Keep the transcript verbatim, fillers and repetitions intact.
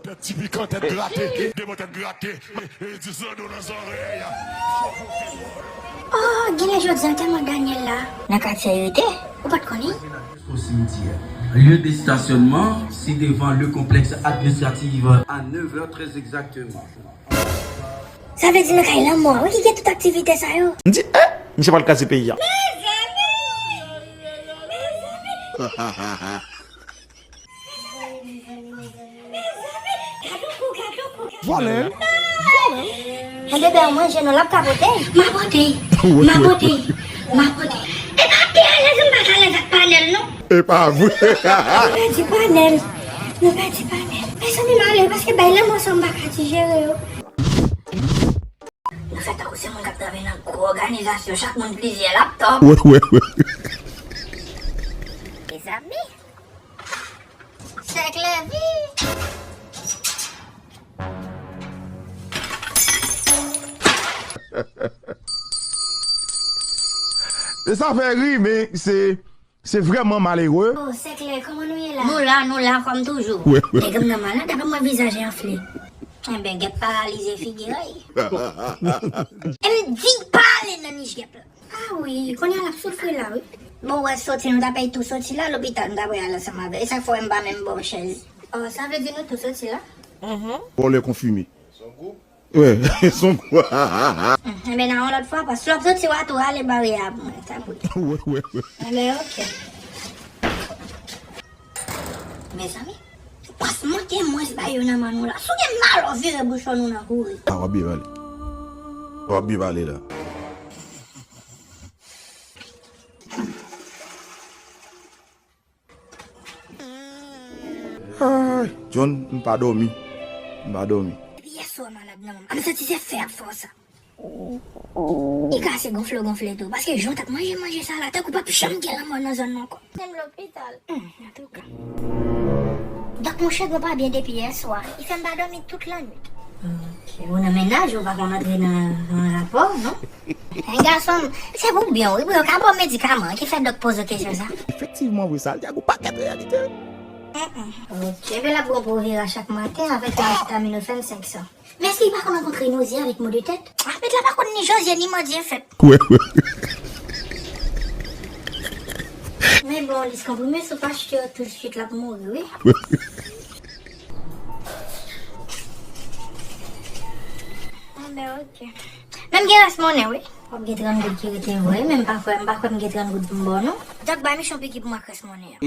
Tèt ti pikan, tèt grate, de bò tèt grate, e di zando nan zòrèy. Oh, genlè jodi a tèlman Daniel la. Nan katye rete. Ou pa t konnen? Au cimetière. Lieu de stationnement, c'est devant le complexe administratif à neuf heures très exactement. Sa vle di nan kay lanmò a, wi, ki gen tout aktivite sa yo. M di, eh, misye pral kraze peyi a. Mezanmi! Mezanmi! Mezanmi, gad yon kou, gad yon kou, gad yon kou. Vòlè. Vòlè. Enben, ben, manje non, l ap ka pote. M a pote. M a pote. M a pote. E pa te alèz, m pa t alèz ak panèl, non. E pa vre. Nou pèdi panèl. Nou pèdi panèl. Mezanmi, m ale, paske bay lanmò sa m pa ka dijere yo. Nou fè tankou se moun k ap travay nan gwo òganizasyon, chak moun plizyè laptòp. Wè, wè, wè. Mezanmi. Sèk lavi. E sa fè ri, men se, se vrèman malere. Oh, Sèk Lè, kòman nou ye la? Nou la, nou la, kòm toujou. Wè, wè. Nèg m nan malad, daprè mwen vizaj enfle. Enben, gèp paralize figi a. E m di pale nan nich gèp la. Ah wi, kounye a l ap soufri la, wi. Bon, wè, soti, nou ta pèy tou soti la, lopital, nou ta pral ansanm avè l. E sa k fè w wè m pa menm ba w chèz. Oh, sa vle di nou tou soti la? Vòlè konfime. Wè, son gwo. Enben, nan yon lòt fwa, paske lè w ap soti, w a tou rale bare a pou mwen, tanpri. Wè, wè, wè. Enben, oke. Mezanmi, pas manke mwens ba yo nan men nou la. Si w gen malè, w vire bouch nou nan kouri. Ah, w ap byen pale. W ap byen pale la. Ay, John, m pa dòmi. M pa dòmi. Depi yè swa malad nan manm. M santi se fè ap fè w sa. E kase gonfle gonfle tou. Paske jan w t ap manje manje sa la, tankou p ap janm gen lanmò nan zòn nan ankò. Menm lopital. Hmm, antouka. Donk, monchè, gwo pa byen depi yè swa. Li fè m pa dòmi tout lannwit. Ok. Ou nan mennaj, ou pa konn antre nan, nan rapò, non? Hen, gason m, se pou byen w, wi, pou yo ka ba w medikaman, ki fè dòk poze w kesyon sa. Efektivman vre, sa l di a gon pakèt reyalite. Mm, mm. Ok, epi l ap bon pou w vire a chak maten avèk yon asetaminofèn senk san. Men èske li pa konn rankontre noze avèk mo de tèt? Ah, met la pa konn ni Jozye ni Mandye fèt. Wè, wè. Men bon, lis konprime, si w pa achte yo tousuit, l ap mouri, wi. Wè. Ah, ben, ok. Men m gen rès monnen, wi. W ap gen trant goud ki rete vre, men m pa kwè, m pa kwè m gen trant goud pou m ba w, non. Dòk, bay Michon piki pou m ak rès monnen an.